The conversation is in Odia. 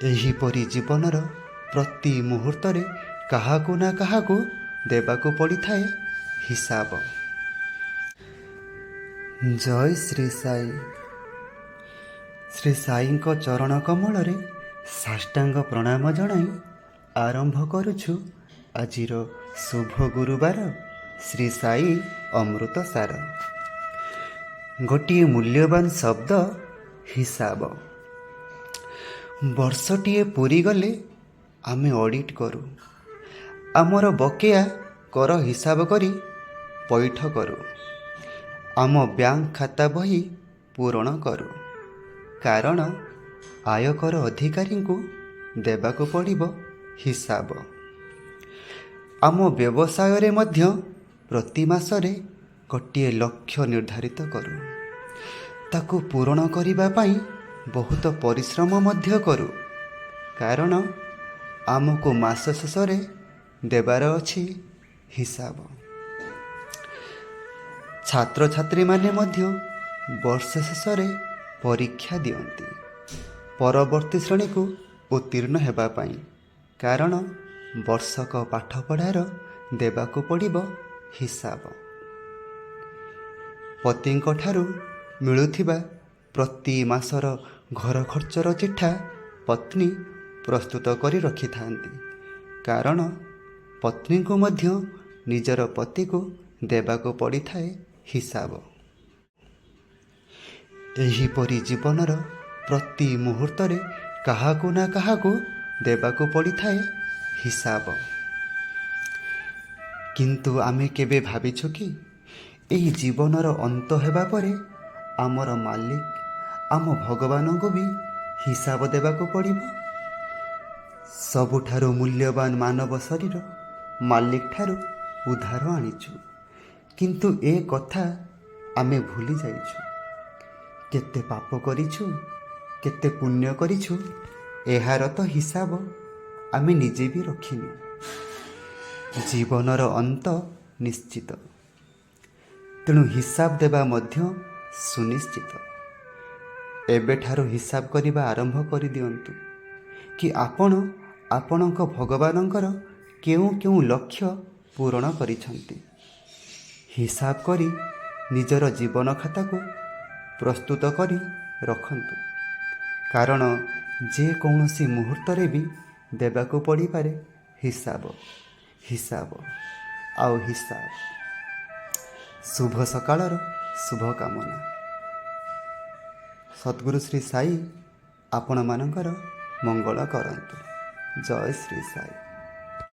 ଏହିପରି ଜୀବନର ପ୍ରତି ମୁହୂର୍ତ୍ତରେ କାହାକୁ ନା କାହାକୁ ଦେବାକୁ ପଡ଼ିଥାଏ ହିସାବ। ଜୟ ଶ୍ରୀ ସାଇ। ଶ୍ରୀ ସାଇଙ୍କ ଚରଣ କମଳରେ ସାଷ୍ଟାଙ୍ଗ ପ୍ରଣାମ ଜଣାଇ ଆରମ୍ଭ କରୁଛୁ ଆଜିର ଶୁଭ ଗୁରୁବାର ଶ୍ରୀ ସାଇ ଅମୃତ ସାର। ଗୋଟିଏ ମୂଲ୍ୟବାନ ଶବ୍ଦ, ହିସାବ। ବର୍ଷଟିଏ ପୂରିଗଲେ ଆମେ ଅଡ଼ିଟ୍ କରୁ। ଆମର ବକେୟା କର ହିସାବ କରି ପଇଠ କରୁ। ଆମ ବ୍ୟାଙ୍କ ଖାତା ବହି ପୂରଣ କରୁ, କାରଣ ଆୟକର ଅଧିକାରୀଙ୍କୁ ଦେବାକୁ ପଡ଼ିବ ହିସାବ। ଆମ ବ୍ୟବସାୟରେ ମଧ୍ୟ ପ୍ରତି ମାସରେ ଗୋଟିଏ ଲକ୍ଷ୍ୟ ନିର୍ଦ୍ଧାରିତ କରୁ। ତାକୁ ପୂରଣ କରିବା ପାଇଁ ବହୁତ ପରିଶ୍ରମ ମଧ୍ୟ କରୁ, କାରଣ ଆମକୁ ମାସ ଶେଷରେ ଦେବାର ଅଛି ହିସାବ। ଛାତ୍ରଛାତ୍ରୀମାନେ ମଧ୍ୟ ବର୍ଷ ଶେଷରେ ପରୀକ୍ଷା ଦିଅନ୍ତି ପରବର୍ତ୍ତୀ ଶ୍ରେଣୀକୁ ଉତ୍ତୀର୍ଣ୍ଣ ହେବା ପାଇଁ, କାରଣ ବର୍ଷକ ପାଠପଢ଼ାର ଦେବାକୁ ପଡ଼ିବ ହିସାବ। ପତିଙ୍କ ଠାରୁ ମିଳୁଥିବା ପ୍ରତି ମାସର ଘର ଖର୍ଚ୍ଚର ଚିଠା ପତ୍ନୀ ପ୍ରସ୍ତୁତ କରି ରଖିଥାନ୍ତି, କାରଣ ପତ୍ନୀଙ୍କୁ ମଧ୍ୟ ନିଜର ପତିକୁ ଦେବାକୁ ପଡ଼ିଥାଏ ହିସାବ। ଏହିପରି ଜୀବନର ପ୍ରତି ମୁହୂର୍ତ୍ତରେ କାହାକୁ ନା କାହାକୁ ଦେବାକୁ ପଡ଼ିଥାଏ ହିସାବ। କିନ୍ତୁ ଆମେ କେବେ ଭାବିଛୁ କି, ଏହି ଜୀବନର ଅନ୍ତ ହେବା ପରେ ଆମର ମାଲିକ, ଆମ ଭଗବାନଙ୍କୁ ବି ହିସାବ ଦେବାକୁ ପଡ଼ିବ? ସବୁଠାରୁ ମୂଲ୍ୟବାନ ମାନବ ଶରୀର ମାଲିକ ଠାରୁ ଉଧାର ଆଣିଛୁ, କିନ୍ତୁ ଏ କଥା ଆମେ ଭୁଲି ଯାଇଛୁ। କେତେ ପାପ କରିଛୁ, କେତେ ପୁଣ୍ୟ କରିଛୁ, ଏହାର ତ ହିସାବ ଆମେ ନିଜେ ବି ରଖିନୁ। ଜୀବନର ଅନ୍ତ ନିଶ୍ଚିତ, ତେଣୁ ହିସାବ ଦେବା ମଧ୍ୟ ସୁନିଶ୍ଚିତ। ଏବେଠାରୁ ହିସାବ କରିବା ଆରମ୍ଭ କରିଦିଅନ୍ତୁ କି ଆପଣ ଆପଣଙ୍କ ଭଗବାନଙ୍କର କେଉଁ କେଉଁ ଲକ୍ଷ୍ୟ ପୂରଣ କରିଛନ୍ତି। ହିସାବ କରି ନିଜର ଜୀବନ ଖାତାକୁ ପ୍ରସ୍ତୁତ କରି ରଖନ୍ତୁ, କାରଣ ଯେକୌଣସି ମୁହୂର୍ତ୍ତରେ ବି ଦେବାକୁ ପଡ଼ିପାରେ ହିସାବ, ହିସାବ ଆଉ ହିସାବ। ଶୁଭ ସକାଳର ଶୁଭ କାମନା। ସଦ୍ଗୁରୁ ଶ୍ରୀ ସାଇ ଆପଣମାନଙ୍କର ମଙ୍ଗଳ କରନ୍ତୁ। ଜୟ ଶ୍ରୀ ସାଇ।